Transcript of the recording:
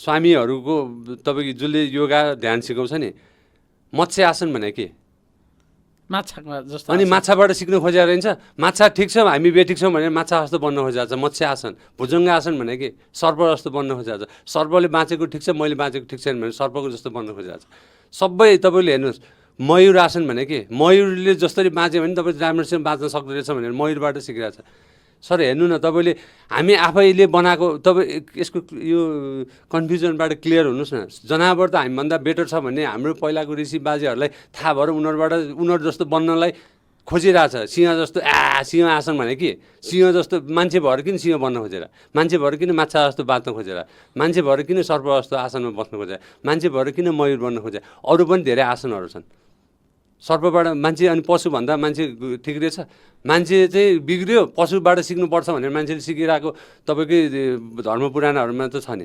स्वामीहरूको तपाईँको जसले योगा ध्यान सिकाउँछ नि मत्स्य आसन भने के माछाको जस्तो अनि माछाबाट सिक्नु खोजेर रहन्छ माछा ठिक छ हामी बेठिक छौँ भनेर माछा जस्तो बन्न खोजेको छ मत्स्य आसन भुजङ्ग आसन भने के सर्प जस्तो बन्न खोजेको छ सर्पले बाँचेको ठिक छ मैले बाँचेको ठिक छैन भने सर्पको जस्तो बन्न खोजेको छ सबै तपाईँले हेर्नुहोस् मयूर आसन भने के मयूरले जसरी बाँच्यो भने तपाईँ राम्रोसँग बाँच्न सक्दो रहेछ भनेर मयूरबाट सिकिरहेको छ सर हेर्नु न तपाईँले हामी आफैले बनाएको तपाईँ यसको यो कन्फ्युजनबाट क्लियर हुनुहोस् न जनावर त हामीभन्दा बेटर छ भन्ने हाम्रो पहिलाको ऋषि बाजेहरूलाई थाहा भएर उनीहरू जस्तो बन्नलाई खोजिरहेछ सिंह जस्तो सिंह आसन भने के सिंह जस्तो मान्छे भएर किन सिंह बन्न खोजेर मान्छे भएर किन माछा जस्तो बाँच्न खोजेर मान्छे भएर किन सर्प जस्तो आसनमा बस्न खोजेर मान्छे भएर किन मयूर बन्न खोजेर अरू पनि धेरै आसनहरू छन् सर्पबाट मान्छे अनि पशुभन्दा मान्छे ठिक रहेछ मान्छे चाहिँ बिग्रियो पशुबाट सिक्नुपर्छ भनेर मान्छेले सिकिरहेको तपाईँकै धर्म पुराणहरूमा त छ नि